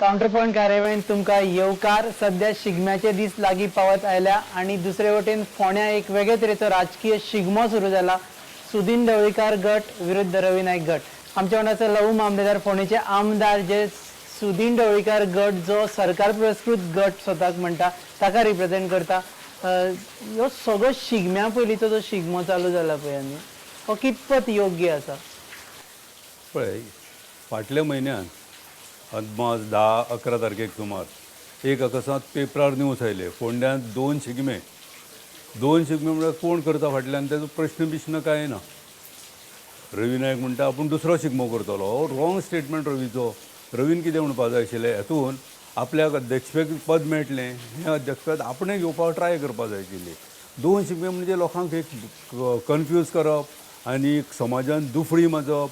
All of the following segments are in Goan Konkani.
काउंटरपॉयंट कार्यावळींत तुमकां येवकार. सध्या शिगम्याचे दीस लागीं पावत आयल्या आनी दुसरे वटेन फोंड्या एक वेगळे तरेचो राजकीय शिगमो सुरू जाला. सुदीन ढवळीकार गट विरुद्ध रवी नायक गट. आमच्या वांगडा आसा लवू मामलेदार, फोंडेचे आमदार, जे सुदीन ढवळीकार गट जो सरकार पुरस्कृत गट स्वताक म्हणटा ताका रिप्रेझेंट करता. ह्यो सगळो शिगम्या पयलींचो जो शिगमो चालू जाला पळय न्ही, हो कितपत योग्य आसा? पळय, फाटल्या म्हयन्यान अदमास 10-11 तारखेक सुमार एक अकस्मात पेपरार न्यूज आयले, फोंड्यांत दोन शिगमे. दोन शिगमे म्हळ्यार कोण करता फाटल्यान तेजो प्रश्न बिश्न कांय ना. रवी नायक म्हणटा आपूण दुसरो शिगमो करतलो. हो रॉंग स्टेटमेंट रवीचो. रवीन कितें म्हणपा जाय आशिल्लें, हेतून आपल्याक अध्यक्षपद मेळटलें, हें अध्यक्षपद आपणें घेवपाक ट्राय करपा जाय आशिल्ली. दोन शिगमे म्हणजे लोकांक एक कन्फ्यूज करप आनी समाजान दुफळी माजप,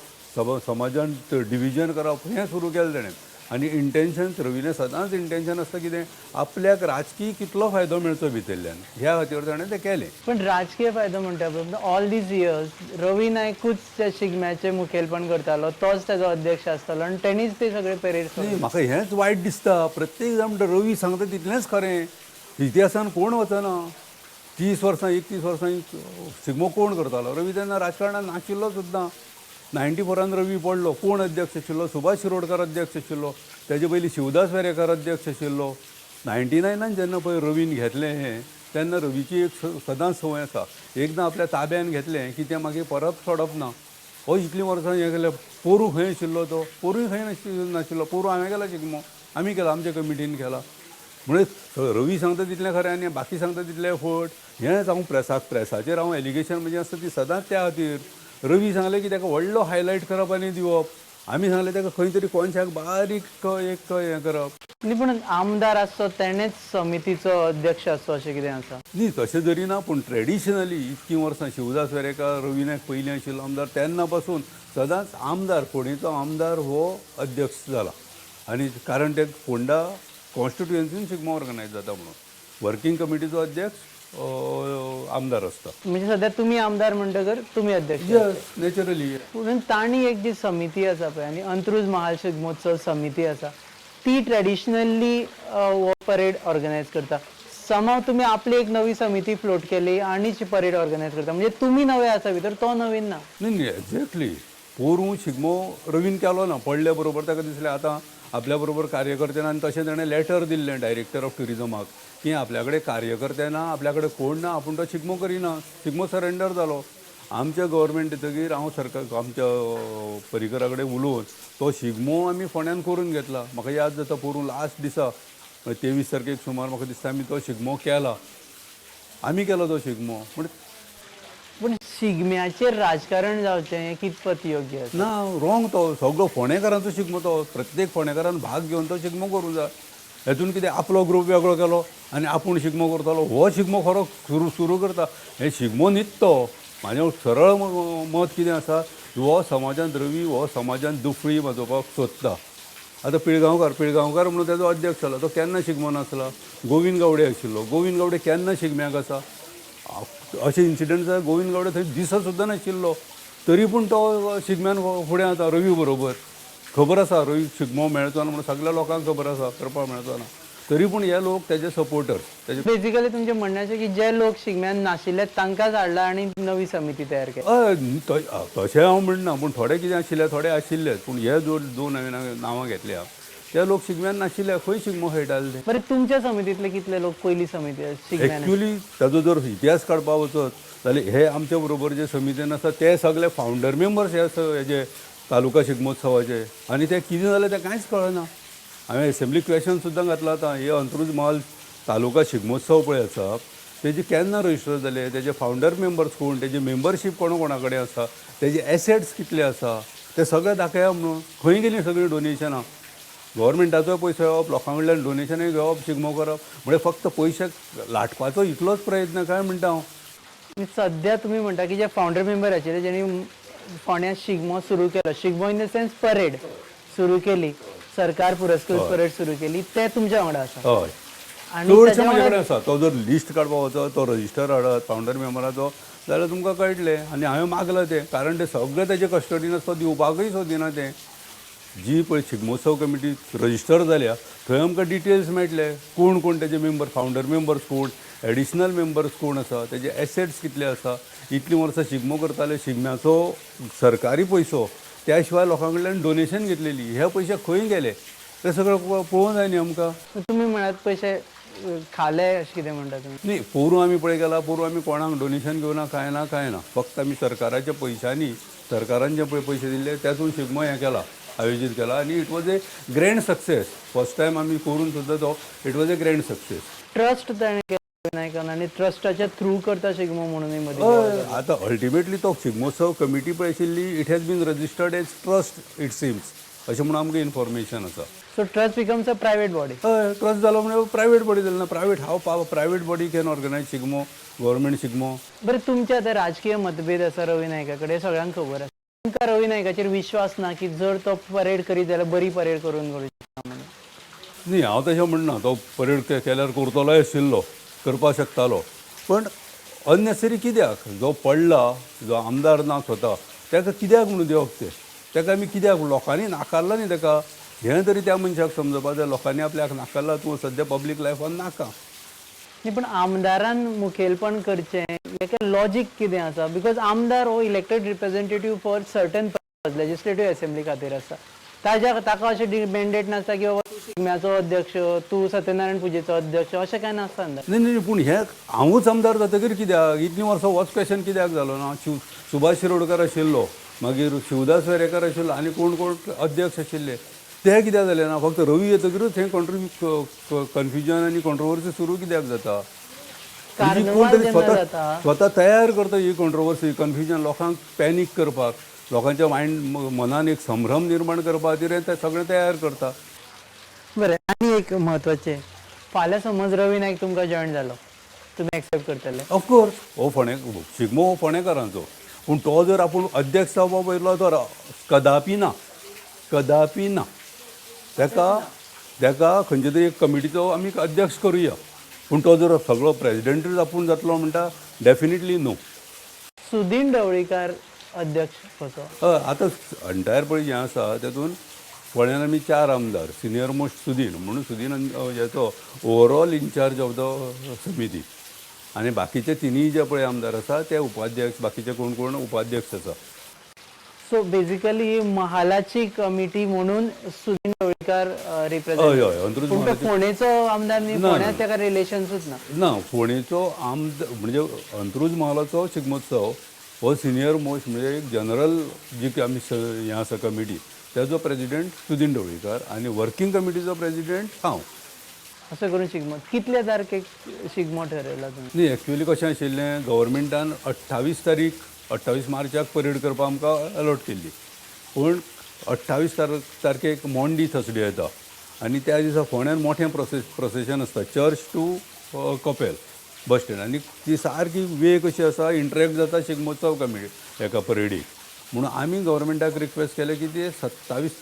समाजान डिविजन करप हें सुरू केलें तेणें. आनी इंटेन्शन रवीलें सदांच इंटेन्शन आसता कितें, आपल्याक राजकीय कितलो फायदो मेळचो भितरल्यान, ह्या खातीर ताणें तें केलें. पण राजकीय फायदो म्हणटा पळय, ऑल these years Ravi नायकूच त्या शिगम्याचें मुखेलपण करतालो, तोच ताजो अध्यक्ष आसतालो आनी तेणीच ते सगळे परेड. न्ही, म्हाका हेंच वायट दिसता. प्रत्येक जाण म्हणटा रवी सांगता तितलेंच खरें. इतिहासान कोण वचना. 30 वर्सां 31 वर्सां शिगमो कोण करतालो? रवी तेन्ना राजकारणान नाशिल्लो सुद्दां. 94 रवी पडलो. कोण अध्यक्ष आशिल्लो? सुभाष शिरोडकर अध्यक्ष आशिल्लो. तेजे पयलीं शिवदास वेरेंकर अध्यक्ष आशिल्लो. 99 जेन्ना पळय रवीन घेतलें हें, तेन्ना रवीची एक सदांच संवय आसा, एकदां आपल्या ताब्यान घेतलें की तें मागीर परत सोडप ना. हो इतलीं वर्सां हें केलें. पोरूं खंय आशिल्लो तो? पोरूय खंय नाशिल्लो. पोरूं हांवें केला शिगमो, आमी केला, आमच्या कमिटीन केला. म्हणजे रवी सांगता तितलें खरें आनी बाकी सांगता तितलें फट. हेंच हांव प्रेसाचेर हांव एलिगेशन म्हणजे आसता ती सदांच त्या खातीर. रवी सांगलें की ताका व्हडलो हायलायट करप आनी दिवप, आमी सांगलें ताका खंय तरी कोनशाक बारीक एक हें करप. न्ही, पूण आमदार आसचो तेणेच समितीचो अध्यक्ष आसचो अशें कितें आसा? न्ही, तशें जरी ना, पूण ट्रेडिशनली इतकीं वर्सां शिवदास वेरेंकर, रवी नायक पयलीं आशिल्लो आमदार, तेन्ना पासून सदांच आमदार, फोंडेचो आमदार हो अध्यक्ष जाला. आनी कारण ते फोंडा कॉन्स्टिट्युएन्सीन शिगमो ऑर्गनायज जाता म्हणून वर्किंग कमिटीचो अध्यक्ष आमदार आसता. म्हणजे सध्या तुमी आमदार म्हणटकर तुमी अध्यक्ष. येस, नॅचरली. पूण तांणी एक जी समिती आसा पळय आनी अंत्रुज महाल शिगमोत्सव समिती आसा, ती ट्रेडिशनली हो परेड ऑर्गनायज करता. समाव तुमी आपली एक नवी समिती फ्लोट केली आनी परेड ऑर्गनायज करता, म्हणजे तुमी नवे आसा भितर, तो नवीन ना. न्ही न्ही, एक्झॅक्टली. पोरूं शिगमो रवीन केलो ना. पडल्या बरोबर ताका दिसलें आतां आपल्या बरोबर कार्यकर्ते ना, आनी तशें ताणें लेटर दिल्लें डायरेक्टर ऑफ ट्युरिजमाक की आपल्या कडेन कार्यकर्ते ना, आपल्या कडेन कोण ना, आपूण तो शिगमो करिना. शिगमो सरेंडर जालो. आमच्या गव्हर्मेंट येतकीर हांव सरकार आमच्या परिकरा कडेन उलोवन तो शिगमो आमी फोंड्यान करून घेतला. म्हाका याद जाता पोरूं लास्ट दिसा 23 तारखेक सुमार म्हाका दिसता आमी तो शिगमो केला, आमी केलो तो शिगमो. पूण पूण शिगम्याचेर राजकारण जावचें हें कितपत योग्य आसा? ना, रॉंग. तो सगळो फोंडेकारांचो शिगमो, तो प्रत्येक फोंडेकारान भाग घेवन तो शिगमो करूंक जाय. हेतून कितें आपलो ग्रूप वेगळो केलो आनी आपूण शिगमो करतलो, हो शिगमो खरो सुरू सुरू करता. हें शिगमो न्हीच तो. म्हाजें सरळ मत कितें आसा, हो समाजांत रवी हो समाजांत दुफळी वाजोवपाक सोदता. आतां पिळगांवकार, पिळगांवकार म्हणून तेजो अध्यक्ष जाला, तो केन्ना शिगमो नासला. गोविंद गावडे आशिल्लो, गोविंद गावडे केन्ना शिगम्याक आसा? अशें इन्सिडंट जाय, गोविंद गावडे थंय दिसा सुद्दां नाशिल्लो, तरी पूण तो शिगम्यान फुडें वता रवी बरोबर. खबर आसा रवी शिगमो मेळचो ना म्हणून सगळ्या लोकांक खबर आसा, करपाक मेळचो ना, तरी पूण हे लोक तेजे सपोर्टर्स तेजे. बेसिकली तुमचें म्हणणें अशें की जे लोक शिगम्यान नाशिल्ले तांकांच हाडला आनी नवी समिती तयार केली. तशें हांव म्हणना, पूण थोडे कितें आशिल्ले, थोडे आशिल्लेच. पूण हे दोन हांवें नांवां घेतल्या ते लोक शिगम्यान नाशिल्ले. खंय शिगमो खेळटाले ते? बरें, तुमच्या समितींतले कितले लोक पयली समिती शिगम्यान? एक्चुली ताजो जर इतिहास काडपाक वचत जाल्यार हे आमच्या बरोबर जे समितीन आसा ते सगळे फावंडर मेंबर्स हे हेजे तालुका शिगमोत्सवाचे. आनी ते कितें जालें तें कांयच कळना. हांवें एसेंब्ली क्वेशन सुद्दां घातलां आतां. हे अंत्रुज म्हाल तालुका शिगमोत्सव पळय आसा, तेजे केन्ना रजिस्टर जाले, तेजे फावंडर मेंबर्स कोण, तेजे मेंबरशीप कोणा कोणा कडेन आसा, तेजे एसेट्स कितले आसा, ते सगळे दाखया म्हणून. खंय गेलीं सगळीं डोनेशनां? गव्हर्मेंटाचोय पयसो येवप, लोकां कडल्यान डोनेशनूय घेवप, शिगमो करप, म्हणजे फक्त पयशे लाटपाचो इतलोच प्रयत्न काय म्हणटा हांव. सध्या तुमी म्हणटा की जे फावंडर मेंबर आशिल्ले जेणी फोंड्यां शिगमो सुरू केलो, Shigmo in the sense parade सुरू केली, सरकार पुरस्कृत परेड सुरू केली, ते तुमच्या वांगडा आसा? हय, आनी चडशे म्हजे कडेन आसा. तो जर लिस्ट काडपाक वचत, तो रजिस्टर हाडत फावंडर मेंबराचो जाल्यार तुमकां कळटलें. आनी हांवें मागलां तें, कारण ते सगळें तेजे कस्टडीन आसा, तो दिवपाकूय सोदिना तें. जी पळय शिगमोत्सव कमिटी रजिस्टर जाल्या थंय आमकां डिटेल्स मेळटले, कोण कोण तेजे मेंबर, फावंडर मेंबर्स कोण, एडिशनल मेंबर्स कोण आसा, तेजे एसेट्स कितले आसा, इतलीं वर्सां शिगमो करताले, शिगम्याचो सरकारी पयसो, त्या शिवाय लोकां कडल्यान डोनेशन घेतलेली, हे पयशे खंय गेले ते सगळें पळोवंक जाय न्ही आमकां. तुमी म्हळ्यात पयशे खाले अशें कितें म्हणटा तुमी? न्ही, पोरूं आमी पळय गेला, पोरूं आमी कोणाक डोनेशन घेवना, कांय ना, कांय ना. फक्त आमी सरकाराच्या पयशांनी, सरकारान जे पळय पयशे दिल्ले तातूंत शिगमो हें केला, आयोजीत केला आनी it was a grand success. First time आमी करून सुद्दां तो it was a grand success. Trust ताणें केलो नायकान आनी ट्रस्टाच्या थ्रू करता शिगमो म्हणूनय मदीं. आतां अल्टिमेटली तो शिगमोत्सव कमिटी पळय आशिल्ली, it has been registered as trust it seems, अशें म्हणून आमकां इन्फॉर्मेशन आसा. So trust becomes a private body. हय, ट्रस्ट जालो म्हणजे प्रायवेट बॉडी जाली ना. Private how private body can organise Shigmo, government Shigmo? बरें, तुमचे आतां राजकीय मतभेद आसा रवी नायका कडेन, सगळ्यांक खबर आसा. तुमकां रवी नायकाचेर विश्वास ना की जर तो परेड करीत जाल्यार बरी परेड करून करूं शकता म्हणून? न्ही, हांव तशें म्हणना. तो परेड केल्यार करतलोय आशिल्लो, करपाक शकतालो, पण अननेसेसरी कित्याक? जो पडला, जो आमदार ना स्वता, ताका कित्याक म्हणून दिवप तें? ताका आमी कित्याक? लोकांनी नाकारला न्ही ताका, हें तरी त्या मनशाक समजपाक जाय. लोकांनी आपल्याक नाकारला, तूं सद्या पब्लीक लायफान नाका. न्ही, पण आमदारान मुखेलपण करचें हेका लॉजीक कितें आसा? Because आमदार हो elected representative for certain legislative assembly खातीर आसा. ताज्या ताका अशें मॅन्डेट नासता की बाबा तूं शिगम्याचो अध्यक्ष, तूं सत्यनारायण पुजेचो अध्यक्ष, अशें कांय नासता न्ही. न्ही न्ही, पूण हें हांवूच आमदार जातकीर कित्याक इतलीं वर्सां होच क्वेशन कित्याक जालो ना? सुभाष शिरोडकर आशिल्लो, मागीर शिवदास वेरेंकर आशिल्लो आनी कोण कोण अध्यक्ष आशिल्ले, ते कित्याक जाले ना? फक्त रवी येतकीरूच हें कन्फ्युजन आनी कॉन्ट्रोवर्सी सुरू कित्याक जाता? म्हणजे कोण कार्नवाल तरी जेन्ना स्वता जाता स्वता तयार करता ही कॉन्ट्रोवर्सी, कन्फ्युजन, लोकांक पॅनीक करपाक, लोकांच्या मायंड मनान एक संभ्रम निर्माण करपा खातीर हें ते सगळें तयार करता. बरें, आनी एक म्हत्वाचें, फाल्यां समज रवी नायक तुमकां जॉयन जालो, तुमी एक्सेप्ट करतले? ऑफकोर्स, हो फोंडे शिगमो हो फोंडेकारांचो, पूण तो जर आपूण अध्यक्ष जावपा पयलो तर कदापी ना, कदापी ना. ताका ताका खंयचे तरी एक कमिटीचो आमी अध्यक्ष करुया, पूण तो जर सगळो प्रेजिडेंटूच आपूण जातलो म्हणटा, डेफिनेटली नो. सुदीन ढवळीकार अध्यक्ष कसो? हय, आतां एंटायर पळय हें आसा तेतून फोंड्यान आमी चार आमदार, सिनियर मोस्ट सुदीन, म्हणून सुदीन हेचो overall incharge of the समिती आनी बाकीचे तिनूय जे पळय आमदार आसा ते उपाध्यक्ष, बाकीचे कोण कोण उपाध्यक्ष आसा. सो बेजिकली महालाची कमिटी म्हणून सुदीन ढवळीकार रिप्रेझेंट. हय हय, अंत्रुज पूण तो महालाची. फोंडेचो आमदार न्ही? ना, फोंड्यात ना. ताका रिलेशन्सूच ना. ना, फोंडेचो आमदार म्हणजे अंत्रुज महालाचो शिगमोत्सव हो सिनियर मोस्ट म्हणजे एक जनरल जी आमी हें आसा कमिटी, तेजो प्रेजिडेंट सुदीन ढवळीकार आनी वर्कींग कमिटीचो प्रेजिडेंट हांव. असं करून शिगमो कितल्या तारखेक शिगमो ठरयला तुमी? न्ही, एक्चुअली कशें आशिल्लें, गव्हर्मेंटान 28 तारीख, 28 मार्चाक परेड करपाक आमकां अलॉट केल्ली, पूण 28 तारखेक मॉन्डी थर्सडे येता आनी त्या दिसा फोंड्यान मोठें प्रोसेशन आसता, चर्च टू कपेल बस स्टँड, आनी ती सारकी वे कशी आसा इंटरेक्ट जाता शिगमोत्सव कमिटी एका परेडीक. म्हणून आमी गव्हर्मेंटाक रिक्वेस्ट केलें की ते 27,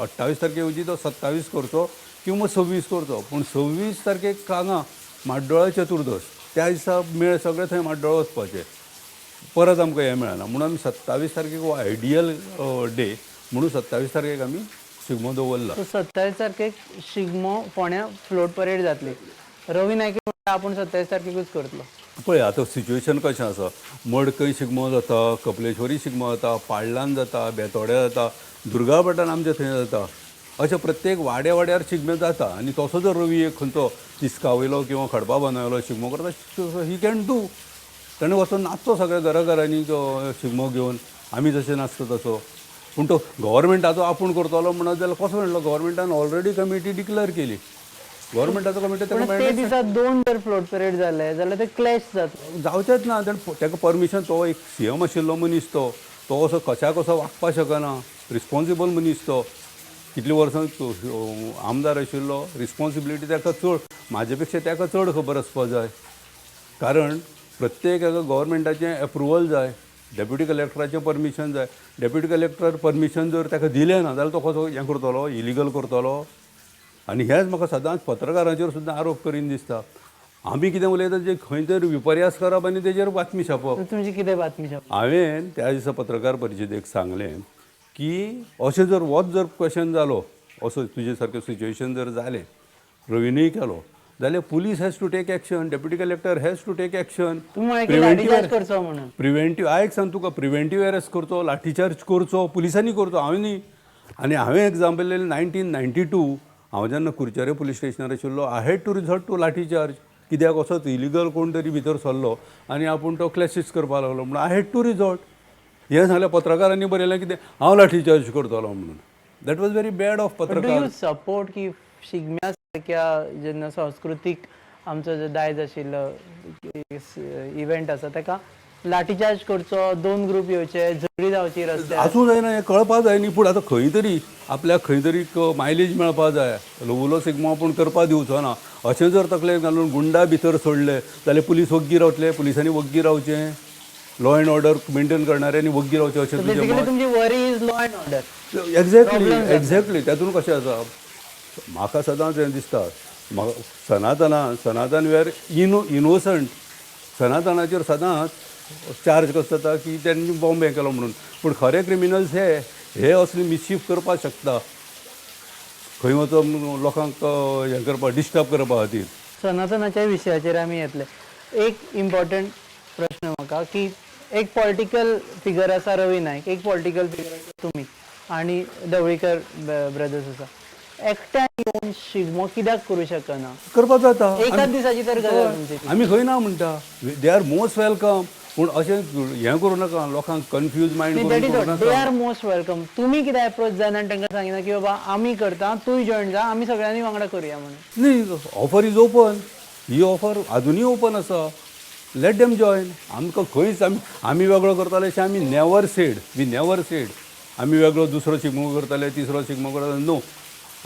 28 तारखे येवची तो 27 करचो किंवा 26 करचो, पूण 26 तारखेक हांगा म्हाड्डोळा चतुर्दश, त्या दिसा मेळ सगळे थंय म्हाड्डोळा वचपाचे, परत आमकां हें मेळना, म्हणून आमी 27 तारखेक हो आयडियल डे म्हणून 27 तारखेक आमी शिगमो दवरला. सो 27 तारखेक शिगमो फोंड्या फ्लोट परेड जातली. रवी नायक म्हणटा आपूण 27 तारखेकूच करतलो. पळय आतां सिच्युएशन कशें आसा, मडकय शिगमो जाता, कपलेश्वरी शिगमो जाता, पाळ्ळान जाता, बेतोड्या जाता, दुर्गाभटान आमच्या थंय जाता, अशें प्रत्येक वाड्या वाड्यार शिगमे जाता. आनी तसो जर रवी एक खंयचो तिस्का वयलो किंवा खडपा बांदा शिगमो करता, he can do. ताणें वचोन नाचचो सगळ्या घराघरांनी शिगमो घेवन, आमी जशें नाचता तसो. पूण तो गव्हर्मेंटाचो आपूण करतलो म्हणत जाल्यार कसो म्हणलो? गव्हर्मेंटान ऑलरेडी कमिटी डिक्लेअर केली, गव्हर्मेंटाचो कमिटी पूण ताका ते दिसा दोन जर फ्लोट परेड जाले जाल्यार ते क्लॅश जाता. जावचेंच ना. ताका परमिशन, तो एक सीएम आशिल्लो मनीस, तो तो असो कशा कसो वागपाक शकना. रिस्पोन्सिबल मनीस तो, कितलीं वर्सां आमदार आशिल्लो, रिस्पोन्सिबिलिटी ताका चड, म्हाजे पेक्षा ताका चड खबर आसपाक जाय. कारण प्रत्येक एका गव्हर्मेंटाचें एप्रुवल जाय, डेप्युटी कलेक्टराचें परमिशन जाय. डेप्युटी कलेक्टर परमिशन जर ताका दिलें ना जाल्यार तो कसो हें करतलो, इलिगल करतलो. आनी हेंच म्हाका सदांच पत्रकारांचेर सुद्दां आरोप करीन दिसता. आमी कितें उलयता जे खंय तरी विपर्यास करप आनी तेजेर बातमी छापप. तुमची कितें बातमी छाप? हांवें त्या दिसा पत्रकार परिशदेक सांगलें की अशें जर होच जर क्वेशन जालो, असो तुजे सारकें सिच्युएशन जर जालें, रवीनूय केलो जाल्यार police has to take action, deputy collector has to take action. तुम्ही म्हळें की लाठीचार्ज करचो म्हणून. प्रिवेंटीव, आयक सांग तुका, प्रिवेंटीव अरेस्ट करचो, लाठीचार्ज करचो, पुलिसांनी करचो, हांवें न्ही. आनी हांवें एग्जाम्पल दिलें, 1992 हांव जेन्ना कुरचारे पुलीस स्टेशनार आशिल्लो, I had to resort to lathi charge. कित्याक, असोच इलिगल कोण तरी भितर सरलो आनी आपूण तो क्लॅशीस करपाक लागलो म्हणून I had to resort. हें सांगलें, पत्रकारांनी बरयलें कितें, हांव लाठीचार्ज करतलो म्हणून. That was very bad of do पत्रकार. You support की शिगम्या सारक्या जेन्ना संस्कृतीक आमचो जो दायज आशिल्लो इव्हेंट आसा ताका लाठीचार्ज करचो, दोन ग्रुप येवचे, झगडी जावची रस्त्यार? आसूं जायना, हें कळपा जाय न्ही. पूण आतां खंय तरी आपल्याक खंय तरी मायलेज मेळपा जाय. ल्हवुलो शिगमो आपूण करपा दिवचो ना अशें जर तकलेन घालून गुंडा भितर सोडले जाल्यार पुलीस वग्गी रावतले? पुलिसांनी वग्गी रावचें? लॉ एंड ऑर्डर मेंटेन करणाऱ्यांनी वग्गी रावचें अशें तुजें बेसिकली मत? तुमची worry is law and order. Exactly. तातूंत कशें आसा, म्हाका सदांच हें दिसता, म्हाका सनातना, सनातन we are innocent. सनातनाचेर सदांच चार्ज कसो जाता की तेंणी बॉम्ब हें केलो म्हणून, पूण खरे क्रिमिनल्स हे हे असले मिसचीफ करपाक शकता, खंय वचोन लोकांक हें करपाक, डिस्टर्ब करपा खातीर. सनातनाच्या विशयाचेर आमी येतले. एक इम्पॉर्टंट प्रश्न म्हाका की एक पॉलिटिकल फिगर आसा रवी नायक, एक पॉलिटिकल फिगर आसा तुमी आनी ढवळीकर ब्रदर्स आसा, एकट्यान येवन शिगमो कित्याक करूं शकना? करपाक जाता. एकाच दिसाची तर गजाल तुमची ती. आमी खंय ना म्हणटा, they are most welcome. पूण अशें हें करूं नाका, लोकांक कन्फ्यूज मायंड that is करूं they नाका. Are most welcome. तुमी कित्याक एप्रोच जायना आनी तांकां सांगिना की बाबा आमी करता, तूंय जॉयन जा, आमी सगळ्यांनी वांगडा करुया म्हणून? न्ही, offer is open. He offer अजुनूय ओपन आसा. Let them join. आमकां खंयच आमी आमी वेगळो करताले अशें आमी never said, we never said आमी वेगळो दुसरो शिगमो करताले, तिसरो शिगमो करताले. नो,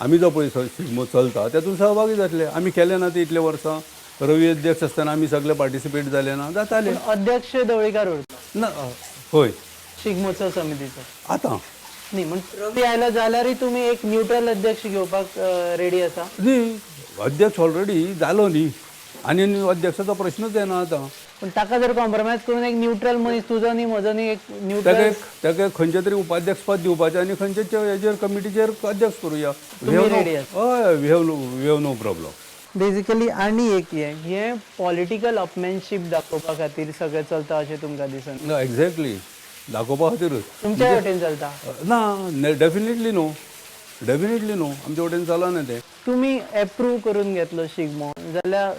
आमी जो पळय शिगमो चलता तातूंत सहभागी जातले. आमी केले ना ते इतले वर्सां? रवी अध्यक्ष आसतना आमी सगळे पार्टिसिपेट जाले ना? जाताले. पूण अध्यक्ष ढवळीकार उरता? ना, हय. शिगमोत्सव समितीचो? आतां. न्ही, म्हण रवी आयलो जाल्यारय तुमी एक न्यूट्रल अध्यक्ष घेवपाक रेडी आसा? न्ही, अध्यक्ष ऑलरेडी जालो न्ही, आनी अध्यक्षाचो प्रश्नूच येना आतां. पूण ताका जर कॉम्प्रोमायज करून एक न्यूट्रल मनीस, तुजो न्ही म्हजो न्ही, एक ताका न्यूट्रल एक ताका खंयचे तरी उपाध्यक्ष पद दिवपाचें आनी खंयचे हेजेर कमिटीचेर अध्यक्ष करुया. तुमी ready आसा? हय, we have no problem. Basically आनी एक हें हें पॉलिटिकल अपमॅनशीप दाखोवपा खातीर सगळें चलता अशें तुमकां दिसना? एक्झॅक्टली, दाखोवपा खातीरूच. तुमच्या वटेन चलता? ना, डेफिनेटली नो, डेफिनेटली नो. आमचे वटेन चलना तें. तुमी एप्रूव करून घेतलो शिगमो जाल्यार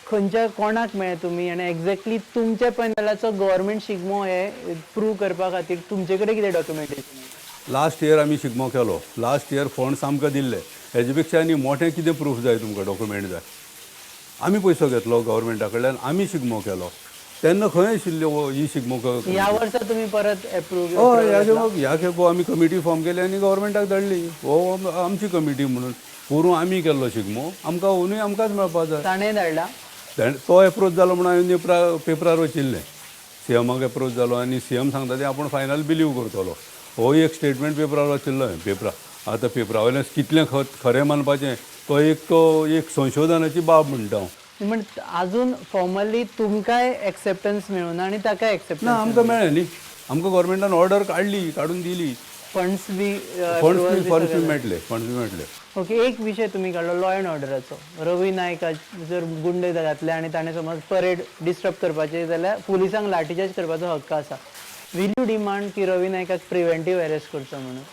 खंयच्या कोणाक मेळ्ळे तुमी आनी एक्झॅक्टली तुमच्या पॅनलाचो गव्हर्मेंट शिगमो हे प्रूव करपा खातीर तुमचे कडेन कितें डॉक्युमेंटेशन? लास्ट इयर आमी शिगमो केलो. लास्ट इयर फंड्स आमकां दिल्ले. हेजे पेक्षा आनी मोठें कितें प्रूफ जाय तुमकां, डॉक्युमेंट जाय? आमी पयसो घेतलो गव्हर्मेंटा कडल्यान, आमी शिगमो केलो. तेन्ना खंय आशिल्ल्यो ही शिगमो? ह्या वर्सा तुमी परत एप्रूव? हय, ह्या खेपो आमी कमिटी फॉर्म केली आनी गव्हर्मेंटाक धाडली, हो आमची कमिटी म्हणून. पोरूं आमी केल्लो शिगमो, आमकां ओनूय आमकांच मेळपा जाय. ताणें धाडला? तो एप्रोच जालो म्हणून हांवें पेपरार वाचिल्लें, सीएमाक एप्रोच जालो आनी सीएम सांगता तें आपूण फायनल बिलीव करतलो. हो एक स्टेटमेंट पेपरार वाचिल्लो हांवें. पेपरार, आतां पेपरा वयल्यान कितलें खरें मानपाचें तो एक संशोधनाची बाब म्हणटा हांव. म्हण अजून फॉर्मली तुमकांय एक्सेप्टन्स मेळूना आनी ताकाय ना. एक्सेप्टन्स? आमकां मेळ्ळें न्ही, आमकां गव्हर्मेंटान ऑर्डर काडली, काडून दिली. फंड्स बी? फंड्स बी मेळटले, फंड्स बी मेळटले. ओके, एक विशय तुमी काडलो लॉ एंड ऑर्डराचो. रवी नायक जर गुंडे घातले आनी ताणें समज परेड डिस्टर्ब करपाचे जाल्यार पुलिसांक लाठीचार्ज करपाचो हक्क आसा. Will you demand की रवी नायकाक प्रिवेंटीव अरेस्ट करचो म्हणून?